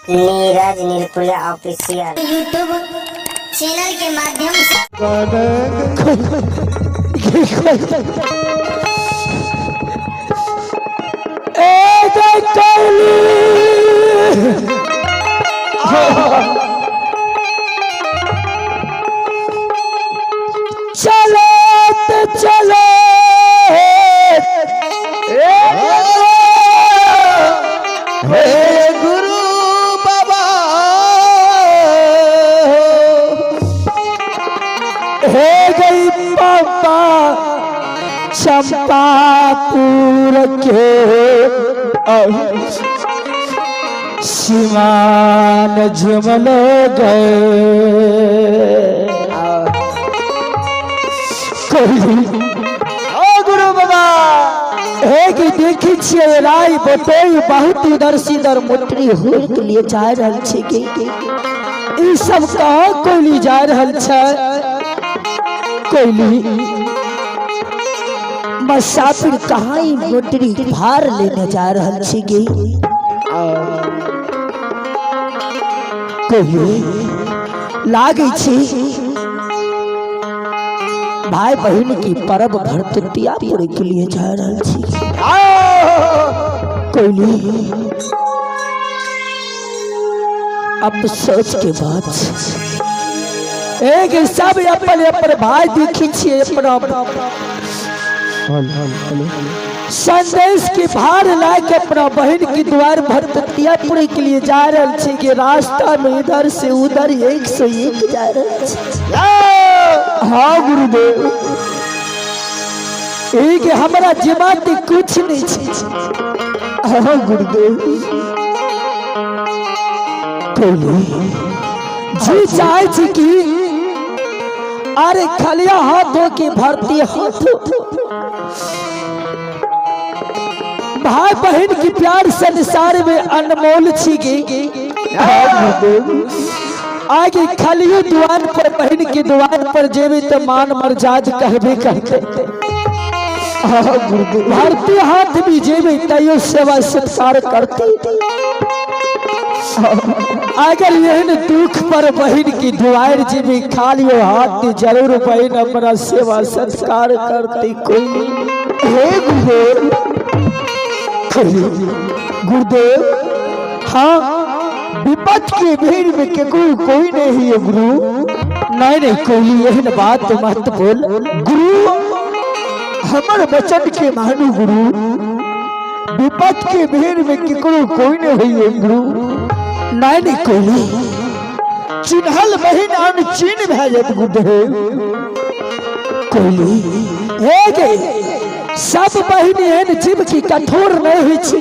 Neeraj Nirpuriya official YouTube channel के माध्यम से। ए जय कोहली, चलत चलो हे गुरु बाबा, हे गई पापा चंपापुर के सीमान झुमल गए। कोई ओ गुरु बाबा, एक देखी छियै राय बतोई बहुत इधर सिधर मोटरी हुर के लिए जा रहल छै के ई सब कहाँ कोइली जा रहल छै? कोइली मुसाफिर कहाँ ई मोटरी भार लेने जा रहल छै गे? कोइली लागै छै भाई बहन की परब भरतुतिया पुरे के लिए जा रहल छी। कोइली अफसोस के बात एक सब अपन अपन भाई देखी छियै अपना संदेश के भार ला के अपना बहन की द्वार भरततिया पुरे के लिए जा रहल छी कि रास्ता में इधर से उधर एक से एक जा रहल छी। हाँ गुरुदेव, एक हमरा जिमा ते कुछ नहीं छी। हाँ गुरुदेव, कोइली जी चाहे छी कि अरे खलिया हाथ धो के भरती हाथ भाई बहन की प्यार संसार में अनमोल छी गे। आगे खलियो दुआर पर बहन के दुआर पर जेबे तो मान मर्याद कहबे करते, भरती हाथ भी जेबे तैयो सेवा सत्कार करते। अगर एहन दुख पर बहन की दुआर जेबे खालियो हाथ जरूर बहन अपना सेवा सत्कार करती। कोई हे गुरुदेव, गुरुदेव, हाँ, विपत के भीड़ में केकरो कोई नहीं है गुरु। नहीं नहीं कोई एहन बात मत बोल गुरु, हमर वचन के मानू गुरु, विपत के भीड़ में केकरो कोई नहीं है गुरु। नहीं नहीं कोई चिन्हल बहिन अनचिन्ह भए जायत गुरुदेव। कोइली हे गे, सब बहिन एहन जीव की कठोर नहीं हुई छी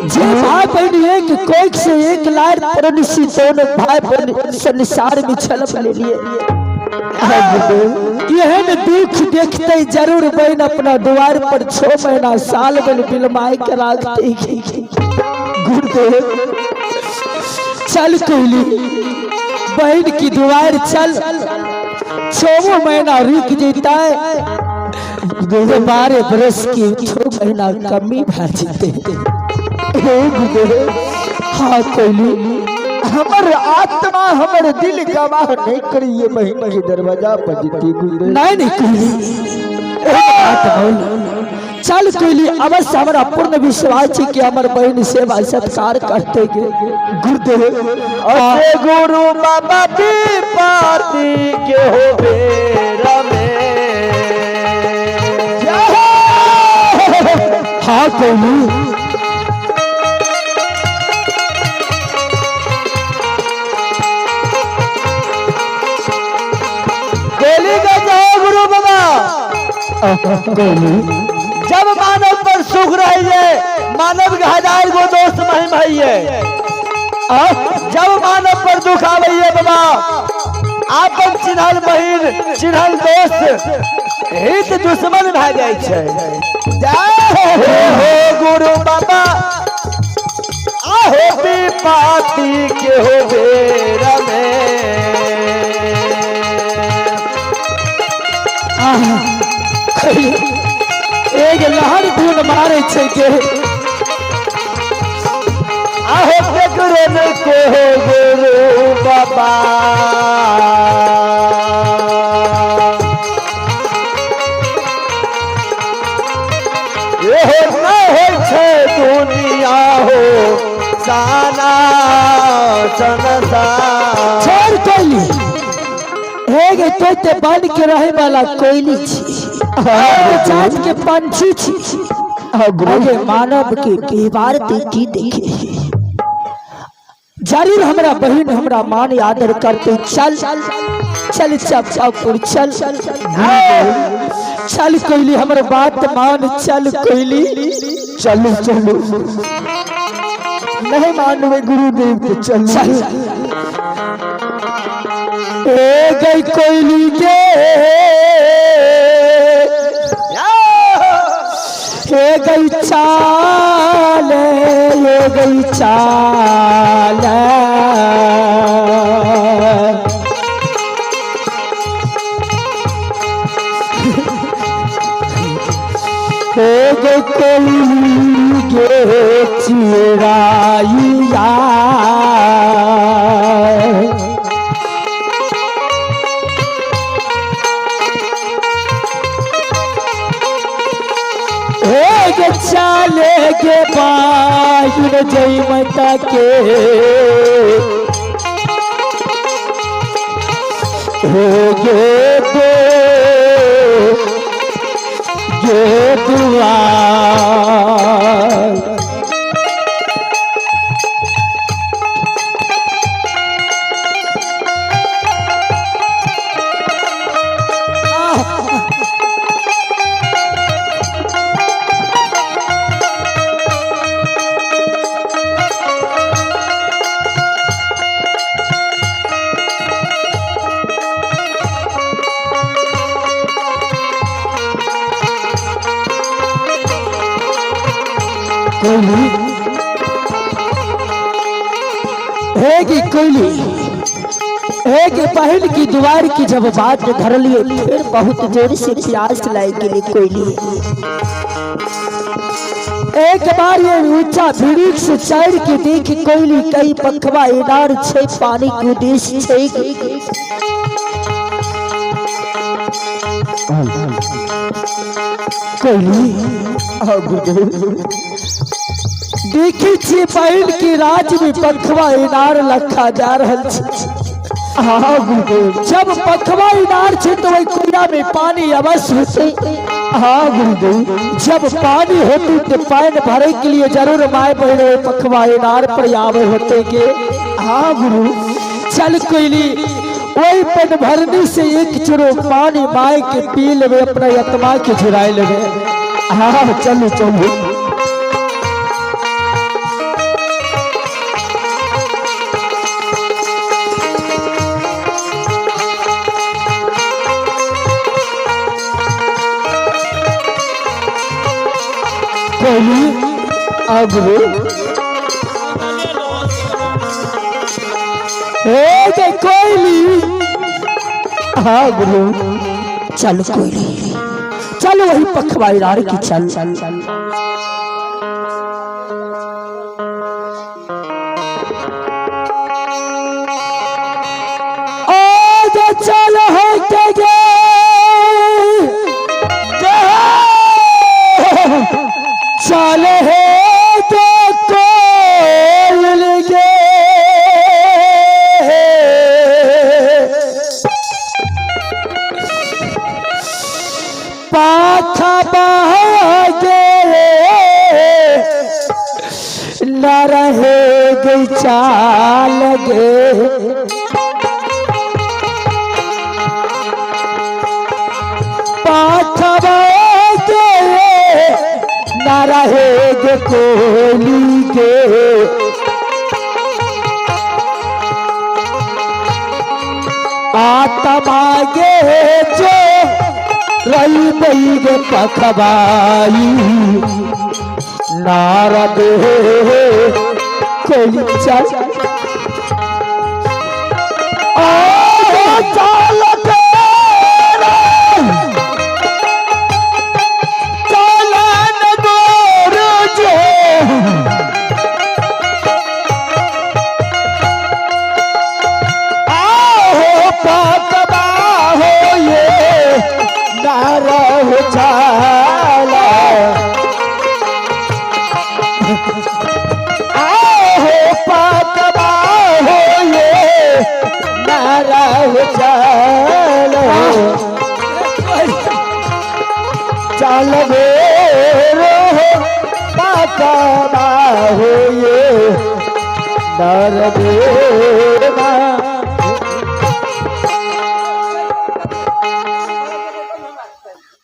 जे भाई बहन एक कोख से एक लार परनिसी दोनों भाई बहन संसार में छलप ले लिए। एहन दुख देखते जरूर बहन अपना द्वार पर 6 महीना साल बन बिलमाए के राखते। गुरुदेव चल कोइली बहन की द्वार चल, 6 महीना रुक जेता है 12 बरस की 6 महीना कमी भा जेते। हे गुरुदेव, हाँ कोइली, हमर आत्मा हमर दिल गवाह नहीं करिए बहिन के दरवाजा पर जीती गुरुदेव। नहीं नहीं कोइली बात बोल, चल कोइली अवश्य हमरा पूर्ण विश्वास छी कि हमर बहन सेवा सत्कार करते गे गुरुदेव। अरे गुरु बाबा पाती के हो बेरा में। हाँ कोइली, गोली का जाओ गुरु बाबा। कोइली जब मानव पर सुख रही है मानव के हजार गो दोस्त महिम है, जब मानव पर दुख आवे है बाबा आपन चिन्हल बहिन चिन्हल दोस्त हित दुश्मन भए जाइ छै। जय हो गुरु बाबा, आहो पाती के हो बेरा में। एक लहर धुन मारे छै के आहो केकरो चलन को गुरु बाबा। एहो न होइ छै दुनिया हो साना संसार। छोड़ कोयली, हे गे तो ते बन के रहे वाला कोयली छी, हे जात के पंछी छी। अगे मानव के व्यवहार ते की देखे, जरूर हमरा बहन हमरा मान आदर करते। चल चल चपापुर चल चल कोयली, हमर बात मान चल कोयली। चलू चलू, नहीं मानवे गुरुदेव के, चलू। चल ए गई कोयली के, हे गई चाल, ये गई चाल। हे गई कोयली के चिराइया, हे गे चाले गे बाहिर जय माता के, हे गे दो गे दुआर। कोयली, हे गी कोयली, हे गे पहल की दीवार की जब बात धर लिए, फिर बहुत जोर से प्यास लाई के कोयली। एक बार ये ऊंचा वृक्ष चढ़ के देख कोयली, कई पखवा इनार छे, पानी के उद्देश्य छे। कोयली देखी छी पहिल की राज में पखवा इनार लखा जा रहल छे। हाँ गुरुदेव। जब पखवा इनार छे तो वही कुइया में पानी अवश्य होते। हाँ गुरुदेव। जब पानी होती तो पानी भरे के लिए जरूर माए बहन वही पखवा इनार पर आवे होते के। हाँ गुरु। चल कोयली, वही पन भरनी से एक चुरो पानी माए के पी लेवे, अपना आत्मा के जुड़ाए लेवे। हाँ चलो चलो। कोयली हाँ गुरु। हे गे कोयली। हाँ गुरु। चल कोयली चल, वही पखवा इनार की चल। आज चल है के गे, चल है के कोयल गे, पाखा बहागे न रहे गई चाल गे, पाखा बहागे न रहे गे कोली गे, आत्मा गे जो रही बई गे पखवाई नारद कोली चल। चाल चलन गोर जो घरा हो चल चल रो पाका हो ये नर